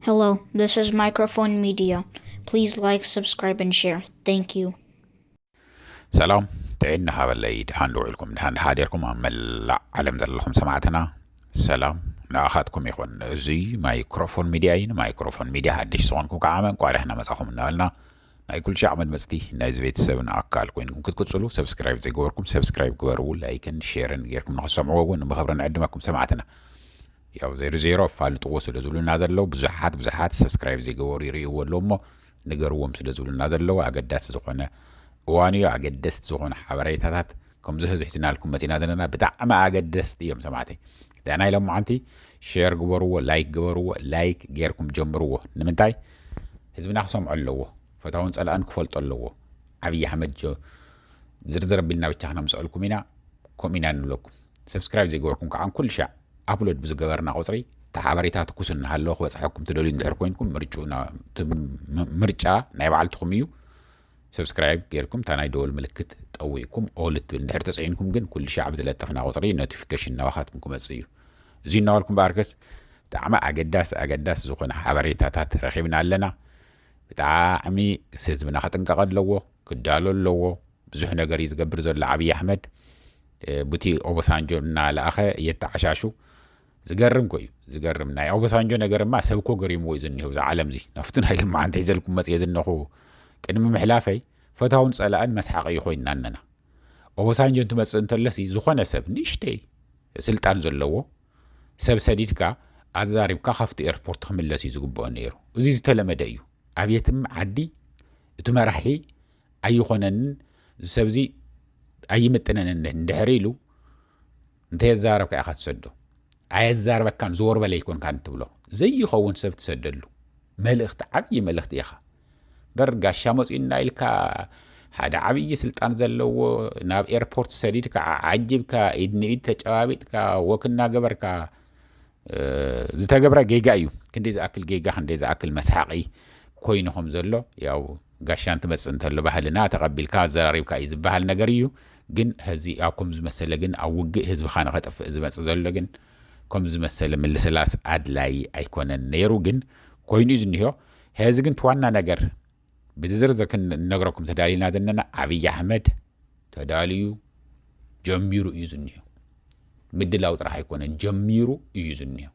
Hello, this is Microphone Media. Please like, subscribe, and share. Thank you. ሰላም ጥዕና ሃበለይ፣ ድሓን ድውዕልኩም ድሓን ድሓደርኩም ኣብ መላእ ዓለም ዘለኹም ሰማዕትና ሰላም ንኣኻትኩም ይኹን። እዚ ማይክሮፎን ሚድያ እዩ። ንማይክሮፎን ሚድያ ሓድሽ ዝኾንኩም ከዓ እንቋዕ ደሕና መጻኹም እናበልና ናይ ኩልሻዕ መድመፅቲ ናይዚ ቤተሰብን ኣካል ኮይንኩም ክትቅፅሉ ሰብስክራይብ ዘይገበርኩም ሰብስክራይብ ግበርዎ። ላይክን ሼርን ጌርኩም ንክሰምዕዎ እውን ብኽብሪ ንዕድመኩም ሰማዕትና። ያው ዜሮ ዜሮ ኣፋልጥዎ ስለ ዝብሉና ዘለዉ ብዙሓት ብዙሓት ሰብስክራይብ ዘይገበሩ ይርእይዎ ኣለዉ እሞ ንገርዎም ስለ ዝብሉና ዘለዉ ኣገዳሲ ዝኾነ እዋን እዩ። ኣገደስቲ ዝኾነ ሓበሬታታት ከምዚ ሕዚ ሒዝናልኩም መፂና ዘለና ብጣዕሚ ኣገደስቲ እዮም ሰማዕተይ። እዚኣ ናይ ሎማዓንቲ ሼር ግበርዎ፣ ላይክ ግበርዎ። ላይክ ጌርኩም ጀምርዎ። ንምንታይ ህዝብና ክሰምዖ ኣለዎ፣ ፈታውን ፀላእን ክፈልጦ ኣለዎ። ኣብይ ኣሕመድ ጆ ዝርዝር ኣቢልና ብቻ ክነምፅኣልኩም ኢና። ከምኡ ኢና ንብለኩም። ሰብስክራይብ ዘይገበርኩም ከዓ ኩሉ ሻዕ ኣፕሎድ ብዝገበርና ቁፅሪ እቲ ሓበሬታ ትኩስ እናሃለወ ክበፅሐኩም ትደልዩ እንድሕር ኮይንኩም ምርጫ ናይ ባዕልትኹም እዩ። ሰብስክራይብ ጌርኩም እታ ናይ ደወል ምልክት ጠዊቕኩም ኦል እትብል እንድሕር ተፅዒንኩም ግን ኩሉ ሻዕ ብዝለጠፍና ቁፅሪ ኖቲፊኬሽን ናባኻትኩም ክመፅእ እዩ። እዚ እናበልኩም በኣርከስ ብጣዕሚ ኣገዳሲ ኣገዳሲ ዝኾነ ሓበሬታታት ረኺብና ኣለና። ብጣዕሚ ህዝብና ክጥንቀቕ ኣለዎ፣ ክዳሎ ኣለዎ። ብዙሕ ነገር እዩ ዝገብር ዘሎ ኣብይ ኣሕመድ። ቡቲ ኦቦሳንጆ እናለኣኸ እየተዓሻሹ። ዝገርም ኮ እዩ ዝገርም። ናይ ኦቦሳንጆ ነገርማ ሰብ ኮ ገሪምዎ እዩ ዝኒሆ። እዚ ዓለም እዚ ናብቲ ናይ ልምዓንቲ ሒዘልኩም መፅየ ዝነኹ ቅድሚ ምሕላፈይ ፈታውን ፀላእን መስሓቂ እዩ ኮይንና ኣለና። ኦቦሳንጆ እንትመፅእ እንተለሲ ዝኾነ ሰብ ንእሽተይ ስልጣን ዘለዎ ሰብ ሰዲድካ ኣዛሪብካ ካብቲ ኤርፖርት ክምለስ እዩ ዝግብኦ ነይሩ። እዚ ዝተለመደ እዩ። ኣብ የትም ዓዲ እቲ መራሒ ኣይኾነንን፣ እዚ ሰብዚ ኣይምጥነንን እንድሕር ኢሉ እንተየዛረብካ ኢኻ ትሰዶ። ኣየዛርበካን ዘወር በለ ኣይኮንካን ትብሎ። ዘይኸውን ሰብ ትሰደሉ። መልእኽቲ፣ ዓብዪ መልእኽቲ ኢኻ። በር ጋሻ መፂኡና ኢልካ ሓደ ዓብዪ ስልጣን ዘለዎ ናብ ኤርፖርት ሰዲድካ ዓጅብካ ኢድ ንኢድ ተጨባቢጥካ ወክ እናገበርካ ዝተገብረ ጌጋ እዩ። ክንደይ ዝኣክል ጌጋ ክንደይ ዝኣክል መስሓቂ ኮይኑ ከም ዘሎ ያው ጋሻ እንትመፅእ እንተሎ ባህልና ተቐቢልካ ኣዘራሪብካ እዩ ዝበሃል ነገር እዩ። ግን ሕዚ ኣብ ከም ዝመሰለ ግን ኣብ ውግእ ህዝብኻ ንኸጥፍእ ዝመፅእ ዘሎ ግን ከም ዝመሰለ ምልስላስ ኣድላይ ኣይኮነን ነይሩ። ግን ኮይኑ እዩ ዝኒሆ። ሕዚ ግን እቲ ዋና ነገር ብዝርዝር ክንነግረኩም ተዳሊና ዘለና ኣብይ ኣሕመድ ተዳልዩ ጀሚሩ እዩ ዝኒሆ። ምድላው ጥራሕ ኣይኮነን ጀሚሩ እዩ ዝኒሆ።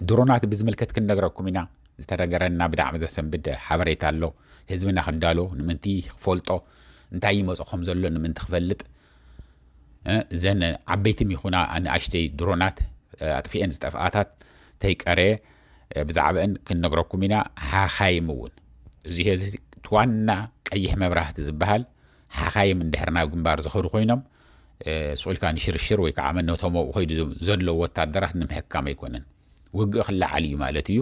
ድሮናት ብዝምልከት ክንነግረኩም ኢና። ዝተነገረና ብጣዕሚ ዘሰንብድ ሓበሬታ ኣሎ። ህዝብና ክዳሎ ንምንቲ ክፈልጦ እንታይ ይመፆ ከም ዘሎ ንምንቲ ክፈልጥ እዘን ዓበይትም ይኹና ንኣሽተይ ድሮናት ኣጥፊኤን ዝጠፍኣታት ተይቀረየ ብዛዕባአን ክንነግረኩም ኢና። ሓኻይም እውን እዚ ሕዚ ዋና ቀይሕ መብራህቲ ዝበሃል ሓኻይም እንድሕር ናብ ግንባር ዝኸዱ ኮይኖም ስቑልካ ንሽርሽር ወይ ከዓ መነቶም ኣብኡ ከይዱ ዘሎ ወታደራት ንምሕካም ኣይኮነን። ውግእ ክለዓል እዩ ማለት እዩ።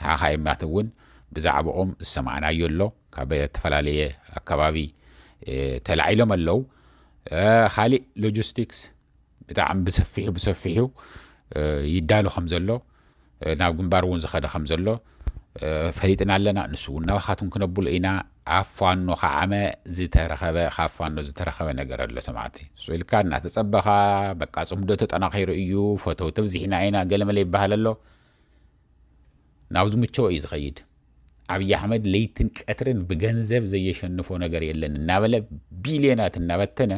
ሓኻይማት እውን ብዛዕባኦም ዝሰማዕናዮ ኣሎ። ካብ ዝተፈላለየ ኣከባቢ ተላዒሎም ኣለዉ። ካሊእ ሎጂስቲክስ ብጣዕሚ ብሰፊሑ ብሰፊሑ ይዳሎ ከም ዘሎ ናብ ግንባር እውን ዝኸደ ከም ዘሎ ፈሊጥና ኣለና። ንሱ እውን ናባኻትኩም ክነብሎ ኢና። ኣብ ፋኖ ከዓመ ዝተረኸበ ካብ ፋኖ ዝተረኸበ ነገር ኣሎ ሰማዕተይ። ስኢልካ እናተፀበኻ በቃ ፅምዶ ተጠናኺሩ እዩ፣ ፈተውቲ ኣብዚሕና ኢና ገለመለ ይበሃል ኣሎ። ናብ ዝምቸዎ እዩ ዝኸይድ። ኣብይ ኣሕመድ ለይትን ቀትርን ብገንዘብ ዘየሸንፎ ነገር የለን እናበለ ቢልዮናት እናበተነ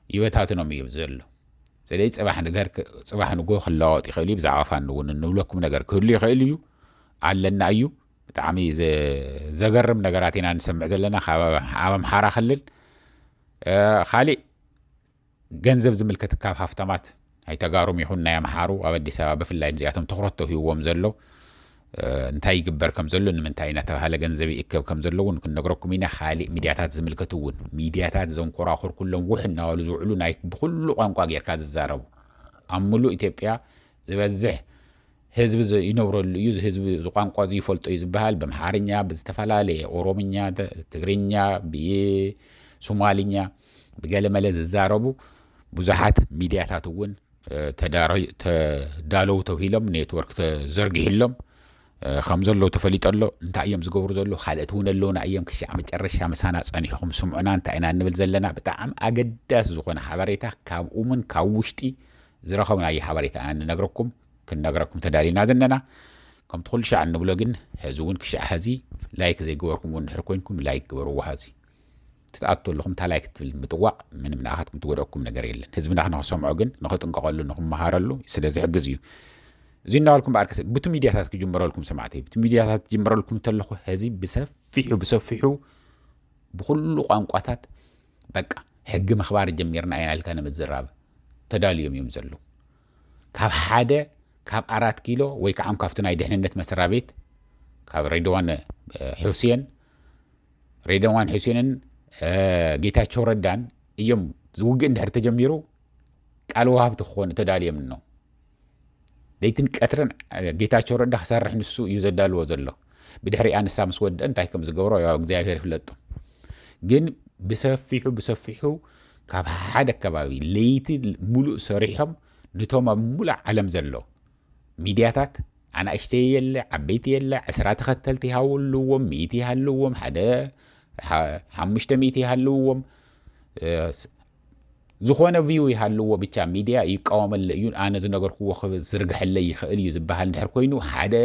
ይበታትኖም እዩ ዘሎ። ስለዚ ፅባሕ ንገር ፅባሕ ንጎ ክለዋወጥ ይኽእል እዩ። ብዛዕባ ፋኖ እውን እንብለኩም ነገር ክህሉ ይኽእል እዩ። ኣለና እዩ። ብጣዕሚ ዘገርም ነገራት ኢና ንሰምዕ ዘለና ካብ ኣብ ኣምሓራ ክልል። ካሊእ ገንዘብ ዝምልከት ካብ ሃፍታማት ናይ ተጋሩም ይኹን ናይ ኣምሓሩ ኣብ ኣዲስ ኣበባ ብፍላይ እዚኣቶም ትኹረት ተውሂብዎም ዘሎ እንታይ ይግበር ከም ዘሎ ንምንታይ እናተባሃለ ገንዘብ ይእከብ ከም ዘሎ እውን ክንነግረኩም ኢና። ካሊእ ሚድያታት ዝምልከት እውን ሚድያታት ዘንኮራኹር ኩሎም ውሕ እናበሉ ዝውዕሉ ናይ ብኩሉ ቋንቋ ጌርካ ዝዛረቡ ኣብ ሙሉእ ኢትዮጵያ ዝበዝሕ ህዝቢ ይነብረሉ እዩ። ህዝቢ ቋንቋ እዚ ይፈልጦ እዩ ዝበሃል ብኣምሓርኛ ብዝተፈላለየ ኦሮምኛ፣ ትግርኛ፣ ብሶማልኛ ብገለመለ ዝዛረቡ ብዙሓት ሚድያታት እውን ተዳለዉ ተብሂሎም ኔትወርክ ተዘርጊሕሎም ከም ዘለዉ ተፈሊጡ ኣሎ። እንታይ እዮም ዝገብሩ ዘለዉ? ካልኦት እውን ኣለዉና እዮም። ክሻዕ መጨረሻ ምሳና ፀኒሕኹም ስምዑና። እንታይ ኢና እንብል ዘለና? ብጣዕሚ ኣገዳሲ ዝኾነ ሓበሬታ ካብ ኡምን ካብ ውሽጢ ዝረኸብናዮ ሓበሬታ ኢና ንነግረኩም ክንነግረኩም ተዳሊና ዘለና። ከምቲ ኩሉ ሻዕ እንብሎ ግን፣ ሕዚ እውን ክሻዕ ሕዚ ላይክ ዘይገበርኩም እውን እንድሕር ኮይንኩም፣ ላይክ ግበርዎ። ሕዚ ትትኣቱ ኣለኹም፣ እታ ላይክ ትብል ምጥዋቕ ምንም ንኣኻትኩም ትጎደኩም ነገር የለን። ህዝብና ንኽሰምዖ ግን፣ ንኽጥንቀቐሉ፣ ንኽመሃረሉ ስለ ዝሕግዝ እዩ። እዚ እናበልኩም በኣርከ ብቲ ሚድያታት ክጅምረልኩም ሰማዕተይ፣ ብቲ ሚድያታት ክጅምረልኩም እንተለኹ፣ ሕዚ ብሰፊሑ ብሰፊሑ ብኹሉ ቋንቋታት በቃ ሕጊ ምኽባር ጀሚርና ኢና ኢልካ ንምዝራብ ተዳልዮም እዮም ዘለዉ። ካብ ሓደ፣ ካብ ኣራት ኪሎ ወይ ከዓ ካብቲ ናይ ድሕንነት መስሪያ ቤት፣ ካብ ሬድዋን፣ እ፣ ሑሴን፣ ሬድዋን ሑሴንን፣ እ፣ ጌታቸው ረዳን እዮም። ውግእ እንድሕር ተጀሚሩ ቃል ወሃብቲ ክኾኑ ተዳልዮም ነው። ለይትን ቀትርን፣ እ፣ ጌታቸው ረዳ ክሰርሕ ንሱ እዩ ዘዳልዎ ዘሎ። ብድሕሪኣ ንሳ ምስ ወደአ እንታይ ከም ዝገብሮ ያው እግዚኣብሔር ይፍለጡ። ግን ብሰፊሑ፣ ብሰፊሑ ካብ ሓደ ከባቢ ለይቲ ሙሉእ ሰሪሖም፣ ንቶም ኣብ ሙሉእ ዓለም ዘሎ ሚድያታት፣ ኣናእሽተይ የለ፣ ዓበይቲ የለ፣ ዕስራ ተኸተልቲ ይሃውልዎም፣ ሚእቲ ይሃልዎም፣ ሓደ ሓ-፣ ሓሙሽተ ሚእቲ ይሃልዎም፣ እ፣ ስ-፣ ዝኾነ ቪው ይሃልዎ፣ ብቻ ሚድያ ይቃወመለ እዩ፣ ኣነ ዝነገርክዎ ክዝርግሐለይ ይኽእል እዩ ዝበሃል እንድሕር ኮይኑ፣ ሓደ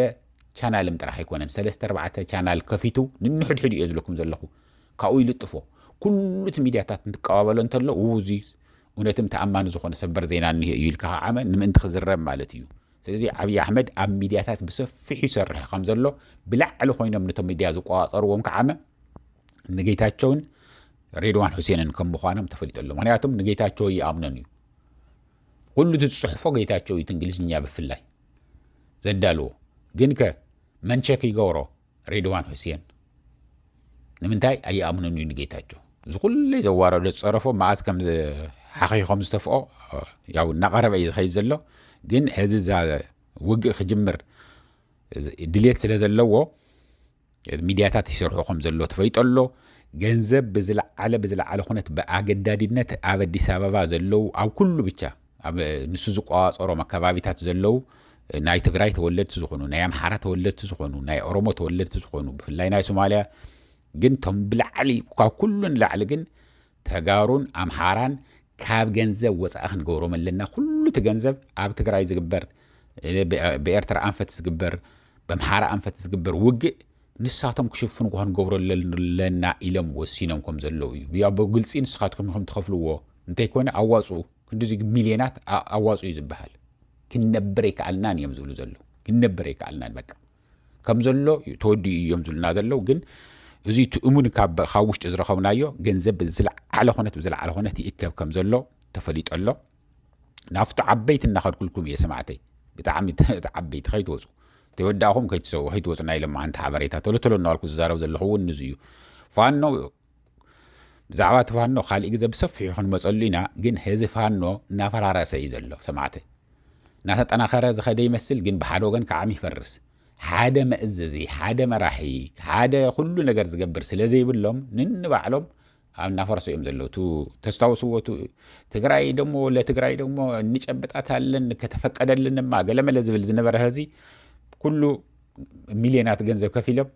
ቻናልም ጥራሕ ኣይኮነን፣ ሰለስተ ኣርባዕተ ቻናል ከፊቱ ንንሕድሕድ እየ ዝብለኩም ዘለኹ። ካብኡ ይልጥፎ። ኩሉ እቲ ሚድያታት እንትቀባበሎ እንተሎ፣ "ው፣ እዚ እውነትም ተኣማኒ ዝኾነ ሰበር ዜና እኒሄ" እዩ ኢልካ ከዓመ ንምእንቲ ክዝረብ ማለት እዩ። ስለዚ ኣብይ ኣሕመድ ኣብ ሚድያታት ብሰፊሑ ይሰርሕ ከም ዘሎ፣ ብላዕሊ ኮይኖም ነቶም ሚድያ ዝቆጻጸርዎም ከዓመ ንጌታቸውን ሬድዋን ሑሴንን ከም ምዃኖም ተፈሊጡ ኣሎ። ምኽንያቱም ንጌታቸው ይኣምኖን እዩ። ኩሉ እቲ ዝጽሕፎ ጌታቸው እዩ፣ እቲ እንግሊዝኛ ብፍላይ ዘዳልዎ። ግን ከ መን ቸክ ይገብሮ? ሬድዋን ሑሴን። ንምንታይ ኣይኣምኑን እዩ ንጌታቸው? እዚ ኩለይ ዘዋረዶ ዝጸረፎ መኣዝ ከም ዝ-፣ ሓኺ ከም ዝተፍኦ፣ ያው እናቐረበ እዩ ዝኸይድ ዘሎ። ግን ሕዚ እዛ ውግእ ክጅምር ድልየት ስለ ዘለዎ፣ ሚድያታት ይሰርሑ ከም ዘሎ ተፈይጦ ኣሎ። ገንዘብ ብዝለዓለ፣ ብዝለዓለ ኩነት ብኣገዳዲነት ኣብ ኣዲስ ኣበባ ዘለዉ፣ ኣብ ኩሉ ብቻ፣ ኣብ ንሱ ዝቆጻጸሮም ኣከባቢታት ዘለዉ፣ ናይ ትግራይ ተወለድቲ ዝኾኑ፣ ናይ ኣምሓራ ተወለድቲ ዝኾኑ፣ ናይ ኦሮሞ ተወለድቲ ዝኾኑ፣ ብፍላይ ናይ ሶማልያ፣ ግን ቶም ብላዕሊ፣ ካብ ኩሉ ንላዕሊ ግን ተጋሩን ኣምሓራን ካብ ገንዘብ ወፃኢ ክንገብሮም ኣለና። ኩሉ እቲ ገንዘብ ኣብ ትግራይ ዝግበር፣ ብ-፣ ብኤርትራ ኣንፈት ዝግበር፣ በምሓራ ኣንፈት ዝግበር ውግእ ንሳቶም ክሽፍኑ ክንገብሮ ኣለና ኢሎም ወሲኖም ከም ዘለዉ እዩ። ያው ብግልፂ ንስኻትኩም ኢኹም ትኸፍልዎ፣ እንተይኮነ ኣዋፅኡ፣ ክንድዚ ሚልዮናት ኣ-፣ ኣዋፅኡ እዩ ዝበሃል። ክንነብር ኣይከኣልናን እዮም ዝብሉ ዘለዉ። ክንነብር ኣይከኣልናን በቃ። ከም ዘሎ ተወዲኡ እዮም ዝብሉና ዘለዉ። ግን እዚ እቲ እሙን ካብ፣ ካብ ውሽጢ ዝረኸብናዮ ገንዘብ ብዝለዓለ ኩነት፣ ብዝለዓለ ኩነት ይእከብ ከም ዘሎ ተፈሊጡ ኣሎ። ናብቲ ዓበይቲ እናኸድኩልኩም እየ ሰማዕተይ። ብጣዕሚ ተ-፣ ዓበይቲ ከይትወፁ። ተወዳእኹም ከይትሰው-፣ ከይትወፁ ናይ ሎማዓንቲ ሓበሬታ። ቶሎ ቶሎ እናበልኩ ዝዛረብ ዘለኹ እውን ንዙ እዩ። ፋኖ፣ ብዛዕባ እቲ ፋኖ ካሊእ ግዜ ብሰፊሑ ክንመፀሉ ኢና። ግን ህዚ ፋኖ እናፈራረሰ እዩ ዘሎ ሰማዕተይ። እናተጠናኸረ ዝኸደ ይመስል፣ ግን ብሓደ ወገን ከዓ ይፈርስ። ሓደ መእዘዚ፣ ሓደ መራሒ፣ ሓደ ኩሉ ነገር ዝገብር ስለ ዘይብሎም ንንባዕሎም ኣብ እናፈረሱ እዮም ዘለዉ። ቱ-፣ ተስታውስዎ ቱ-፣ ትግራይ ደሞ፣ ለትግራይ ደሞ እንጨብጣታለን ከተፈቀደልንማ ገለመለ ዝብል ዝነበረ ህዚ ኩሉ ሚልዮናት ገንዘብ ከፊሎም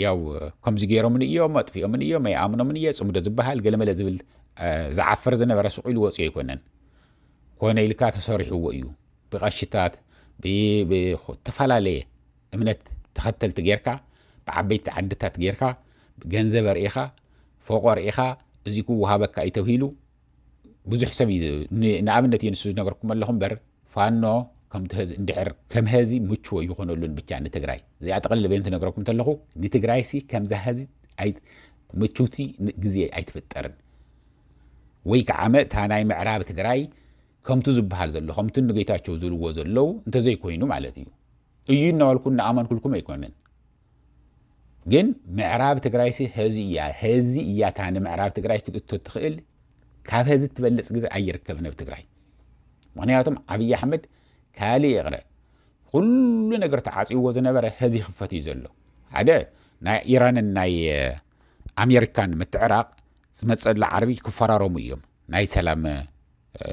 ያው ከምዚ ገይሮምን እዮም፣ ኣጥፊኦምን እዮም፣ ኣይኣምኖምን እየ፣ ጽምዶ ዝበሃል ገለመለ ዝብል፣ እ፣ ዝዓፍር ዝነበረ ስቕ ኢሉ ወፂኦ ኣይኮነን። ኮነ ኢልካ ተሰሪሕዎ እዩ። ብቐሽታት፣ ብ-፣ ብዝተፈላለየ እምነት ተኸተልቲ ጌርካ፣ ብዓበይቲ ዓድታት ጌርካ፣ ገንዘብ ኣርኢኻ፣ ፎቆ ኣርኢኻ፣ እዚ ክወሃበካ እዩ ተባሂሉ ብዙሕ ሰብ እዩ ዝ-፣ ን-፣ ንኣብነት እየ ንሱ ዝነገርኩም ኣለኹ እምበር፣ ፋኖ ከምቲ ህዚ እንድሕር ከም ህዚ ምቹው ኣይኾነሉን ብቻ ንትግራይ። እዚኣ ጥቕልል በይኑ ትነግረኩም እንተለኹ፣ ንትግራይ ሲ ከምዛ ህዚ ኣይ-፣ ምቹውቲ ን-፣ ግዜ ኣይትፍጠርን። ወይ ከዓ መእታ ናይ ምዕራብ ትግራይ ከምቲ ዝበሃል ዘሎ፣ ከምቲ ንጌታቸው ዝብልዎ ዘለዉ እንተዘይኮይኑ ማለት እዩ። እዩ እናበልኩ እናኣመንኩልኩም ኣይኮነን። ግን ምዕራብ ትግራይ ሲ ህዚ እያ፣ ህዚ እያ እታ ንምዕራብ ትግራይ ክትእቶ ትኽእል። ካብ ህዚ ትበልፅ ግዜ ኣይርከብን ኣብ ትግራይ። ምኽንያቱም ዓብዪ ኣሕመድ ካልእ ይቕረ፣ ኩሉ ነገር ተዓፅይዎ ዝነበረ ህዚ ይኽፈት እዩ ዘሎ። ሓደ ናይ ኢራንን ናይ፣ እ፣ ኣሜሪካን ምትዕራቕ ዝመፀላ ዓርቢ ክፈራረሙ እዮም። ናይ ሰላም፣ እ፣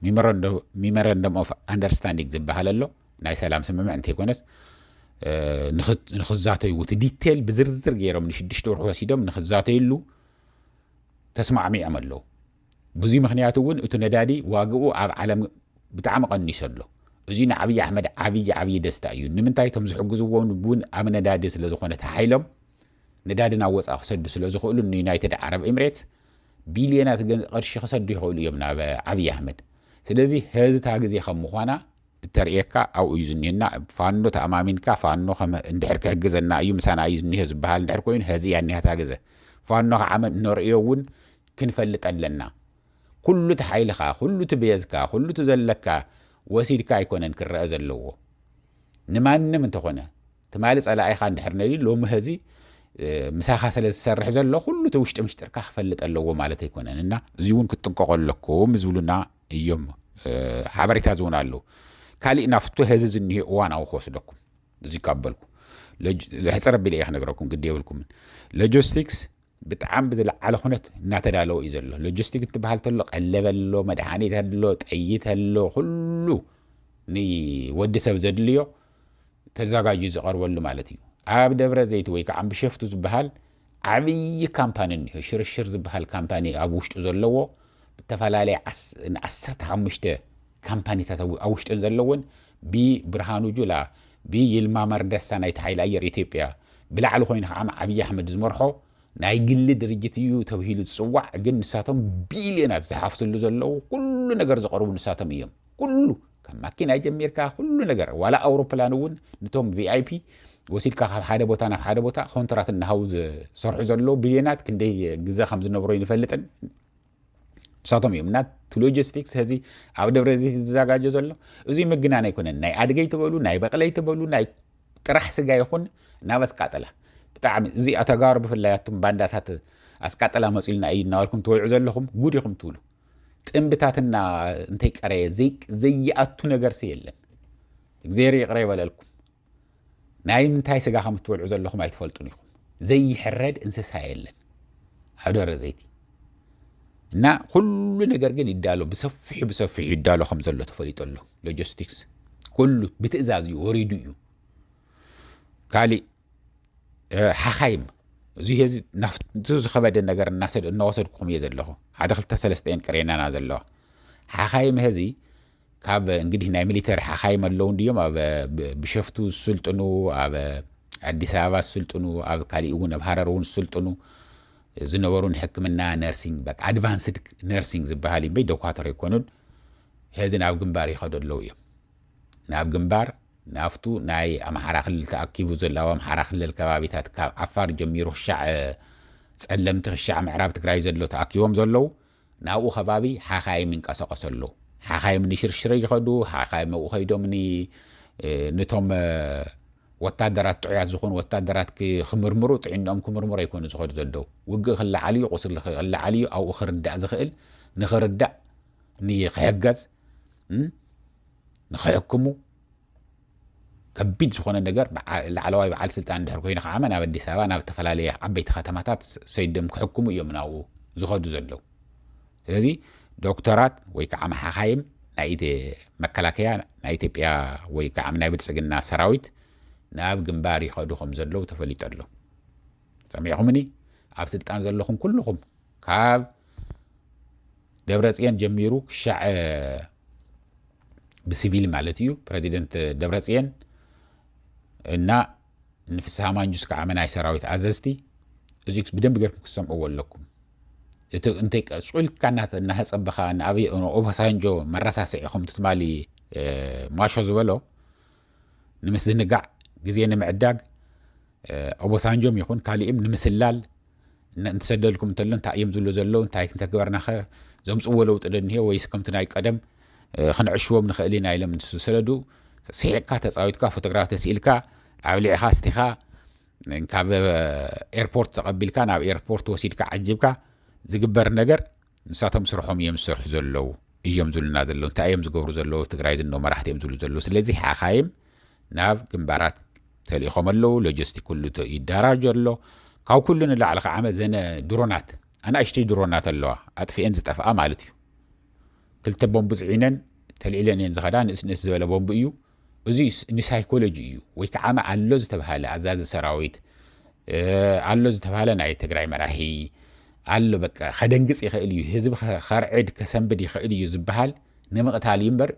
ሚሞራንዶ-፣ ሚሞራንደም ኦፍ ኣንደርስታንዲንግ ዝበሃል ኣሎ። ናይ ሰላም ስምምዕ እንተይኮነስ፣ እ፣ ንኽ-፣ ንኽዛተዩ እቲ ዲቴል ብዝርዝር ገይሮም ንሽዱሽተ ወርሒ ወሲዶም ንኽዛተዩሉ ተስማዕሚዖም ኣለዉ። ብዙይ ምኽንያት እውን እቲ ነዳዲ ዋግኡ ኣብ ዓለም ብጣዕሚ ቀኒሱ ኣሎ። እዚ ንዓብዪ ኣሕመድ ዓብዪ ዓብዪ ደስታ እዩ። ንምንታይ? እቶም ዝሕግዝዎም እውን ኣብ ነዳዲ ስለ ዝኾነ ተሓይሎም፣ ነዳዲ ናብ ወፃኢ ክሰዱ ስለ ዝኽእሉ፣ ንዩናይትድ ዓረብ ኤምሬትስ ቢልዮናት ገን- ቅርሺ ክሰዱ ይኽእሉ እዮም ናብ ዓብዪ ኣሕመድ። ስለዚ ሀዚ እታ ግዜ ከም ምዃና እተርእየካ ኣብኡ እዩ ዝኒህና። ፋኖ ተኣማሚንካ፣ ፋኖ ከም እንድሕር ክሕግዘና እዩ፣ ምሳና እዩ ዝኒሀ ዝበሃል እንድሕር ኮይኑ፣ ሀዚ እያ እኒሃ እታ ግዜ። ፋኖ ከዓ መን እነርእዮ እውን ክንፈልጥ ኣለና። ኩሉ እቲ ሓይልኻ፣ ኩሉ እቲ ቤዝካ፣ ኩሉ እቲ ዘለካ ወሲድካ ኣይኮነን ክረአ ዘለዎ። ንማንም እንተኾነ፣ ትማሊ ጸላኢኻ እንድሕር ነልዩ፣ ሎሚ ሀዚ ምሳኻ ስለ ዝሰርሕ ዘሎ፣ ኩሉ እቲ ውሽጢ ምሽጥርካ ክፈልጥ ኣለዎ ማለት ኣይኮነን። እና እዚ እውን ክትጥንቀቆ ኣለኩም ዝብሉና እዮም። ሓበሬታ እዚ እውን ኣለዉ። ካሊእ ናፍቶ ሀዚ ዝኒሄ እዋናዊ ክወስደኩም እዚ ካበልኩ፣ ሕፅር ኣቢለ እየ ክነግረኩም፣ ግዲ የብልኩምን። ሎጂስቲክስ ብጣዕሚ ብዝለዓለ ኩነት እናተዳለወ እዩ ዘሎ። ሎጂስቲክ እንትበሃል ተሎ ቀለብ ኣሎ፣ መድሃኒት ኣሎ፣ ጠይት ኣሎ፣ ኩሉ ንወዲ ሰብ ዘድልዮ ተዘጋጅዩ ዝቐርበሉ ማለት እዩ። ኣብ ደብረ ዘይት ወይ ከዓ ብሸፍቱ ዝበሃል ዓብዪ ካምፓኒ እኒሆ፣ ሽርሽር ዝበሃል ካምፓኒ ኣብ ውሽጡ ዘለዎ፣ ብተፈላለየ ዓስ- ንዓሰርተ ሓሙሽተ ካምፓኒታት ኣብ ኣብ ውሽጡ ዘለውን፣ ብብርሃኑ ጁላ፣ ብይልማ መርደሳ ናይቲ ሓይሊ ኣየር ኢትዮጵያ፣ ብላዕሊ ኮይኑ ከዓ ዓብዪ ኣሕመድ ዝመርሖ ናይ ግሊ ድርጅት እዩ ተብሂሉ ዝፅዋዕ፣ ግን ንሳቶም ቢልዮናት ዝሓፍስሉ ዘለዉ፣ ኩሉ ነገር ዘቕርቡ ንሳቶም እዮም። ኩሉ ካብ ማኪና ጀሚርካ ኩሉ ነገር፣ ዋላ ኣውሮፕላን እውን ንቶም ቪኣይፒ ወሲድካ ካብ ሓደ ቦታ ናብ ሓደ ቦታ ኮንትራት እናሃቡ ዝሰርሑ ዘለዉ ቢልዮናት ክንደይ ግዘ ከም ዝነብሮ ይንፈልጥን። ንሳቶም እዮም እና እቲ ሎጂስቲክስ ሀዚ ኣብ ደብረ ዘይት ዝዘጋጆ ዘሎ። እዚ ምግናን ኣይኮነን። ናይ ኣድገይ ትበሉ፣ ናይ በቕለይ ትበሉ፣ ናይ ጥራሕ ስጋ ይኹን ናብ ኣስቃጠላ። ብጣዕሚ እዚኣ ተጋሩ ብፍላይ ኣቱም ባንዳታት ኣስቃጠላ መፂልና እዩ እናበልኩም ትወልዑ ዘለኹም ጉድ ኢኹም ትብሉ። ጥንብታትና እንተይቀረየ ዘይ- ዘይኣቱ ነገርሲ የለን። እግዚኣብሔር ይቕረ ይበለልኩም። ናይ ምንታይ ስጋ ከም እትበልዑ ዘለኹም ኣይትፈልጡን ኢኹም። ዘይሕረድ እንስሳ የለን ኣብ ደብረ ዘይቲ። እና ኩሉ ነገር ግን ይዳሎ፣ ብሰፊሑ ብሰፊሑ ይዳሎ ከም ዘሎ ተፈሊጡ ኣሎ። ሎጂስቲክስ ኩሉ ብትእዛዝ እዩ፣ ወሪዱ እዩ። ካሊእ ሓኻይም፣ እዚ ዚ ናፍቲ ዝኸበደ ነገር እናሰድ እናወሰድኩኹም እየ ዘለኹ። ሓደ ክልተ ሰለስተ እየን ቅሬናና ዘለዋ ሓኻይም። ሀዚ ካብ እንግዲህ ናይ ሚሊተሪ ሓኻይም ኣለዉ እንድዮም ኣብ ብሸፍቱ ዝስልጥኑ፣ ኣብ ኣዲስ ኣበባ ዝስልጥኑ፣ ኣብ ካሊእ እውን ኣብ ሃረር እውን ዝስልጥኑ ዝነበሩ፣ ንሕክምና፣ ነርሲንግ፣ በቃ ኣድቫንስድ ነርሲንግ ዝበሃል እዩ እምበይ፣ ዶኳተር ኣይኮኑን። ሀዚ ናብ ግንባር ይኸዱ ኣለዉ እዮም። ናብ ግንባር ናፍቱ ናይ ኣምሓራ ክልል ተኣኪቡ ዘሎ፣ ኣብ ኣምሓራ ክልል ከባቢታት ካብ ዓፋር ጀሚሩ ክሻዕ ጸለምቲ ክሻዕ ምዕራብ ትግራይ ዘሎ ተኣኪቦም ዘለዉ፣ ናብኡ ከባቢ ሓኻይም ይንቀሳቐሱ ኣለዉ። ሓኻይም ንሽርሽረ ይኸዱ፣ ሓኻይም ኣብኡ ከይዶም ን- ነቶም ወታደራት፣ ጥዑያት ዝኾኑ ወታደራት ክምርምሩ፣ ጥዕንኦም ክምርምሩ ኣይኮኑ ዝኸዱ ዘለዉ። ውግእ ክለዓል እዩ፣ ቁስሊ ክለዓል እዩ፣ ኣብኡ ክርዳእ ዝኽእል ንኽርዳእ ንኽሕገዝ ንኽሕክሙ ከቢድ ዝኾነ ነገር ላዕለዋይ በዓል ስልጣን እንድሕር ኮይኑ ከዓ ናብ ኣዲስ ኣበባ ናብ ዝተፈላለየ ዓበይቲ ከተማታት ሰይዶም ክሕክሙ እዮም ናብኡ ዝኸዱ ዘለዉ። ስለዚ ዶክተራት ወይ ከዓ መሓኻይም ናይ መከላከያ ናይ ኢትዮጵያ ወይ ከዓ ናይ ብልፅግና ሰራዊት ናብ ግንባር ይኸዱ ከም ዘለዉ ተፈሊጡ ኣሎ። ሰሚዕኹምኒ? ኣብ ስልጣን ዘለኹም ኩልኹም ካብ ደብረፅዮን ጀሚሩ ክሻዕ ብሲቪል ማለት እዩ ፕረዚደንት ደብረፅዮን እና ንፍስሃ ማንጁስ ከዓ ናይ ሰራዊት ኣዘዝቲ እዚ ብደንብ ገርኩም ክትሰምዕዎ ኣለኩም። እቲ እንተይ ቀፅልካ እናተፀበኻ ንኣብይ ኦባሳንጆ መረሳስዒ ከምቲ ትማሊ ማሾ ዝበሎ ንምስዝንጋዕ ግዜ ንምዕዳግ ኦቦሳንጆም ይኹን ካሊእም ንምስላል እንትሰደልኩም እንተሎ እንታይ እዮም ዝብሉ ዘለዉ እንታይ ክንተግበርናኸ ዘምፅዎ ለውጢ ዶ እኒሄ ወይስ ከምቲ ናይ ቀደም ክንዕሽዎም ንኽእል ኢና ኢሎም ዝሰደዱ ስሒቕካ ተፃዊትካ ፎቶግራፍ ተስኢልካ ኣብሊዕኻ ኣስቲኻ ካብ ኤርፖርት ተቐቢልካ ናብ ኤርፖርት ወሲድካ ዓጅብካ ዝግበር ነገር ንሳቶም ስርሖም እዮም ዝሰርሑ ዘለዉ እዮም ዝብሉና ዘለዉ እንታይ እዮም ዝገብሩ ዘለዉ ትግራይ ዝነው መራሕቲ እዮም ዝብሉ ዘለዉ ስለዚ ሓኻይም ናብ ግንባራት ተልኢኾም ኣለዉ ሎጂስቲክ ኩሉ ይደራጀ ኣሎ ካብ ኩሉ ንላዕሊ ከዓ ዘነ ድሮናት ኣናእሽተይ ድሮናት ኣለዋ ኣጥፍኤን ዝጠፍኣ ማለት እዩ ክልተ ቦምብ ዝዒነን ተልዒለን እየን ዝኸዳ ንእስ ንእስ ዝበለ ቦምብ እዩ እዚ ንሳይኮሎጂ እዩ ወይ ከዓ ኣሎ ዝተባሃለ ኣዛዚ ሰራዊት ኣሎ ዝተባሃለ ናይ ትግራይ መራሒ ኣሎ በቃ ከደንግፅ ይኽእል እዩ ህዝቢ ከርዕድ ከሰንብድ ይኽእል እዩ ዝበሃል ንምቕታል እዩ እምበር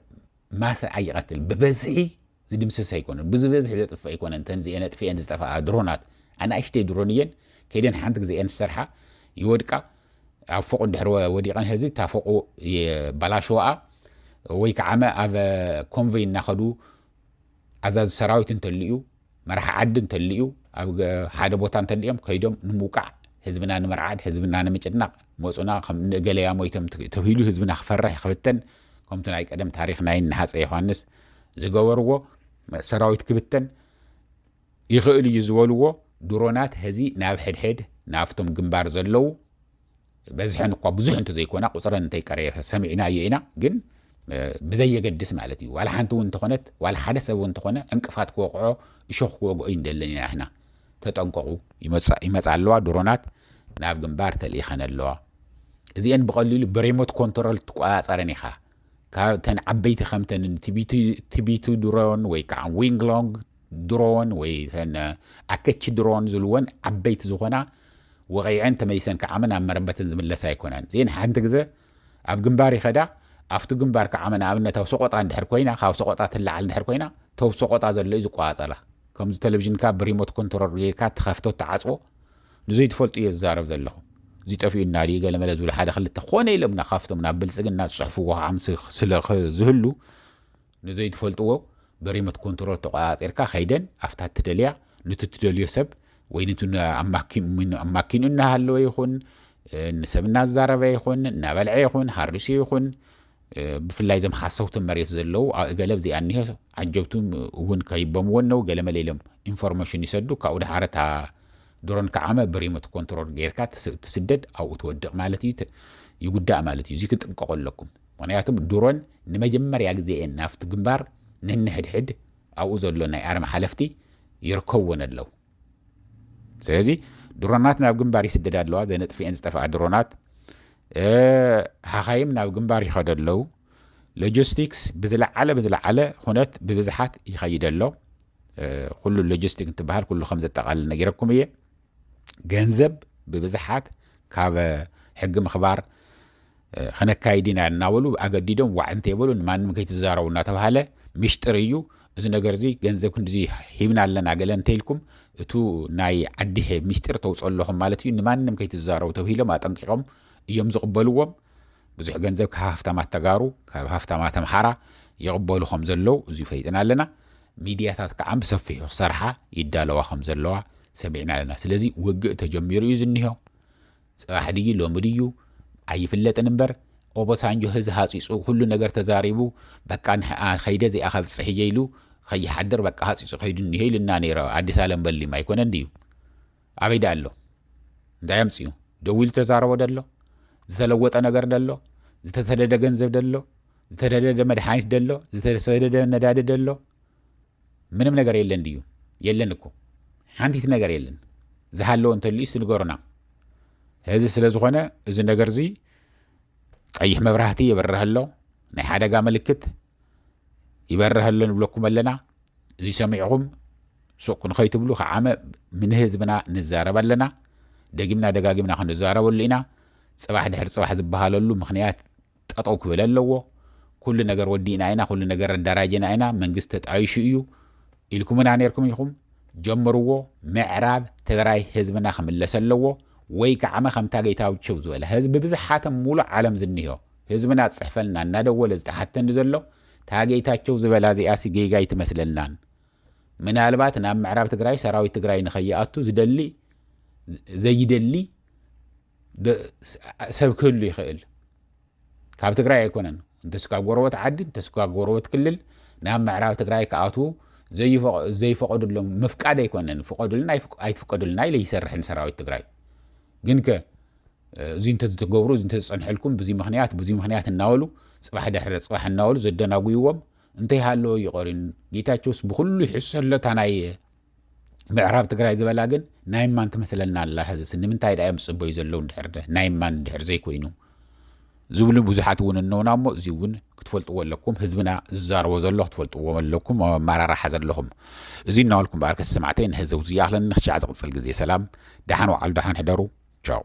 ማሰ ኣይቐትል፣ ብበዝሒ ዝድምስስ ኣይኮነን፣ ብዝበዝሒ ዘጥፍእ ኣይኮነን። እተን እዚአን ኣጥፊአን ዝጠፍኣ ድሮናት ኣናእሽተይ ድሮን እየን። ከይደን ሓንቲ ግዜ እየን ዝሰርሓ፣ ይወድቃ፣ ኣብ ፎቕ እንድሕር ወ- ወዲቐን፣ ህዚ እታ ፎቑ የበላሽወኣ። ወይ ከዓመ ኣብ ኮንቮይ እናኸዱ፣ ኣዛዚ ሰራዊት እንተልዩ፣ መራሒ ዓዲ እንተልዩ፣ ኣብ ገ- ሓደ ቦታ እንተልዮም፣ ከይዶም ንምውቃዕ፣ ህዝብና ንምርዓድ፣ ህዝብና ንምጭናቕ፣ መፁና፣ ከም ንእገለያ ሞይቶም ት- ተባሂሉ ህዝብና ክፈርሕ ክፍተን፣ ከምቲ ናይ ቀደም ታሪኽ ናይ ንሃፀ ዮሃንስ ዝገበርዎ፣ ሰራዊት ክብተን ይኽእል እዩ ዝበልዎ ድሮናት፣ ህዚ ናብ ሕድሕድ ናብቶም ግንባር ዘለዉ በዝሐን እኳ ብዙሕ እንተዘይኮና፣ ቁፅረን እንተይቀረየ ሰሚዕናዮ ኢና። ግን ብዘየገድስ ማለት እዩ፣ ዋላ ሓንቲ እውን እንተኾነት፣ ዋላ ሓደ ሰብ እውን እንተኾነ ዕንቅፋት ክወቕዖ፣ እሾኽ ክወግኦ ይንደልን ኢና። ንሕና ተጠንቀቑ፣ ይመፃ ኣለዋ ድሮናት፣ ናብ ግንባር ተልኢኸን ኣለዋ። እዚአን ብቐሊሉ ብሬሞት ኮንትሮል ትቆፃፀረን ኢኻ። ካብ ተን ዓበይቲ ከምተን ቲቢቱ ድሮን ወይ ከዓ ዊንግሎንግ ድሮን ወይ ተን ኣከቺ ድሮን ዝልወን ዓበይቲ ዝኾና፣ ወቒዐን ተመሊሰን ከዓ ናብ መረበተን ዝምለሳ ኣይኮናን። እዚአን ሓንቲ ግዜ ኣብ ግንባር ይኸዳ። ኣብቲ ግንባር ከዓ ንኣብነት ኣብ ሰቆጣ እንድሕር ኮይና፣ ካብ ሰቆጣ ትለዓል እንድሕር ኮይና፣ ተው ሰቆጣ ዘሎ እዩ ዝቆፃፀራ። ከምዚ ቴሌቪዥንካ ብሪሞት ኮንትሮል ጌርካ ትኸፍቶ ትዓፅዎ፣ ንዘይትፈልጡ እየ ዝዛረብ ዘለኹ። እዚ ጠፊኡና ድዩ ገለመለ ዝብሉ ሓደ ክልተ ኮነ ኢሎምና፣ ካብቶም ናብ ብልፅግና ዝፅሕፍዎ ከዓ ምስ- ስለ ኸ- ዝህሉ፣ ንዘይትፈልጥዎ ብሪሞት ኮንትሮል ተቆፃፂርካ ከይደን ኣብታ ትደልያ፣ ንቲ ትደልዮ ሰብ ወይ ንቲ ን- ኣማኪ- ኣማኪኑ እናሃለወ ይኹን፣ ንሰብ እናዛረበ ይኹን፣ እናበልዐ ይኹን፣ ሃሪሱ ይኹን፣ ብፍላይ እዞም ሓሰውቲ መሬት ዘለዉ፣ ገለ ኣብዚኣ እኒሀ፣ ዓጀብቱ እውን ከይቦምዎ እነው፣ ገለ መለ ኢሎም ኢንፎርሜሽን ይሰዱ። ካብኡ ድሓር እታ ድሮን ከዓመ ብሪሞት ኮንትሮል ጌርካ ትስ- ትስደድ፣ ኣብኡ ትወድቕ ማለት እዩ፣ ት- ይጉዳእ ማለት እዩ። እዚ ክትጥንቀቑ ኣለኩም። ምኽንያቱም ድሮን ንመጀመርያ ግዜ እየን ናብቲ ግንባር ነንሕድሕድ ኣብኡ ዘሎ ናይ ኣርማ ሓለፍቲ ይርከብዎን ኣለዉ። ስለዚ ድሮናት ናብ ግንባር ይስደዳ ኣለዋ፣ ዘነጥፍኤን ዝጠፍኣ ድሮናት። እ፣ ሓኻይም ናብ ግንባር ይኸዱ ኣለዉ። ሎጂስቲክስ ብዝለዓለ ብዝለዓለ ኩነት ብብዝሓት ይኸይድ ኣሎ። እ፣ ኩሉ ሎጂስቲክ እንትበሃል ኩሉ ከም ዘጠቓልል ነጊረኩም እየ። ገንዘብ ብብዝሓት ካብ ሕጊ ምኽባር፣ እ፣ ክነካይድ ኢና እናበሉ ኣገዲዶም ዋዕ እንተይበሉ፣ ንማንም ከይትዛረቡ እናተባሃለ፣ ምሽጥር እዩ። እዚ ነገር እዚ ገንዘብ ክንድዚ ሂብና ኣለና ገለ እንተኢልኩም፣ እቱ ናይ ዓዲ ሐ- ምሽጥር ተውፅኦ ኣለኹም ማለት እዩ። ንማንም ከይትዛረቡ ተባሂሎም ኣጠንቂቖም እዮም ዝቕበልዎም። ብዙሕ ገንዘብ ካብ ሃፍታማት ተጋሩ፣ ካብ ሃፍታማት ኣምሓራ ይቕበሉ ከም ዘለዉ እዚ ፈይጥና ኣለና። ሚድያታት ከዓ ብሰፊሑ ክሰርሓ ይዳለዋ ከም ዘለዋ ሰሚዕና ኣለና። ስለዚ ውግእ ተጀሚሩ እዩ ዝኒሆ። ፅባሕ ድዩ ሎሚ ድዩ ኣይፍለጥን እምበር፣ ኦቦሳንጆ ህዚ ሃፂፁ ኩሉ ነገር ተዛሪቡ፣ በቃ ንሕ- ኸይደ እዚኣ ከብፅሕ እየ ኢሉ ከይሓድር በቃ ሃፂፁ ከይዱ እኒሆ ኢሉና ነይረ። ኣዲስ ኣለም በሊም ኣይኮነን ድዩ? ኣበይ ደኣ ኣሎ? እንታይ ኣምፅኡ? ደዊሉ ተዛረቦ ደሎ? ዝተለወጠ ነገር ደሎ? ዝተሰደደ ገንዘብ ደሎ? ዝተሰደደ መድሓኒት ደሎ? ዝተሰደደ ነዳዲ ደሎ? ምንም ነገር የለን ድዩ? የለን እኮ። ሓንቲት ነገር የለን። ዝሃለወ እንተልዩ እስቲ ንገሩና። ህዚ ስለ ዝኾነ እዚ ነገር እዚ ቀይሕ መብራህቲ የብርህ ኣሎ። ናይ ሓደጋ ምልክት ይበርህ ኣሎ ንብለኩም ኣለና። እዚ ሰሚዕኹም ሱቕ ንኸይትብሉ ከዓመ ምን ህዝብና ንዛረብ ኣለና። ደጊምና ደጋጊምና ክንዛረበሉ ኢና። ፅባሕ ድሕሪ ፅባሕ ዝበሃለሉ ምኽንያት ጠጠው ክብል ኣለዎ። ኩሉ ነገር ወዲእና ኢና፣ ኩሉ ነገር ኣዳራጅና ኢና፣ መንግስቲ ተጣይሹ እዩ ኢልኩምና ነይርኩም ኢኹም። ጀምርዎ። ምዕራብ ትግራይ ህዝብና ክምለስ ኣለዎ። ወይ ከዓመ ከምታ ጌታቸው ዝበለ ህዝቢ ብዝሓተ ሙሉእ ዓለም ዝኒሆ ህዝብና ዝፅሕፈልና እናደወለ ዝተሓተኒ ዘሎ፣ እታ ጌታቸው ዝበላ እዚኣሲ ጌጋ ኣይትመስለልናን። ምናልባት ናብ ምዕራብ ትግራይ ሰራዊት ትግራይ ንኸይኣቱ ዝደሊ ዘይደሊ ደ- ሰብ ክህሉ ይኽእል። ካብ ትግራይ ኣይኮነን፣ እንተስ ካብ ጎረበት ዓዲ፣ እንተስ ካብ ጎረበት ክልል ናብ ምዕራብ ትግራይ ክኣትዉ ዘይፈ- ዘይፈቐዱሎም ምፍቃድ ኣይኮነን። ፍቐዱልና ኣይፍቅ- ኣይትፍቀዱልና ኢለ ይሰርሕን ሰራዊት ትግራይ። ግን ከ እዚ እንተትገብሩ፣ እዚ እንተዝፀንሐልኩም፣ ብዙ ምኽንያት ብዙ ምኽንያት እናበሉ፣ ፅባሕ ድሕሪ ፅባሕ እናበሉ ዘደናጉይዎም እንተይሃለወ ይቐርዩን። ጌታቸውስ ብኩሉ ይሕሱ ኣሎ። እታ ናይ ምዕራብ ትግራይ ዝበላ ግን ናይ ማን ትመስለና ኣላ? ሕዝስ ንምንታይ ደኣ እዮም ዝፅበዩ ዘለዉ? እንድሕር ናይ ማን እንድሕር ዘይኮይኑ ዝብሉ ብዙሓት እውን እነውና እሞ፣ እዚ እውን ክትፈልጥዎ ኣለኩም። ህዝብና ዝዛረቦ ዘሎ ክትፈልጥዎ ኣለኩም፣ ኣመራርሓ ዘለኹም። እዚ እናበልኩም በኣርከ ሰማዕተይ፣ ንህዚ ዝኣኽለኒ። ክሻዕ ዝቕፅል ግዜ ሰላም፣ ደሓን ወዓሉ፣ ደሓን ሕደሩ። ቻው።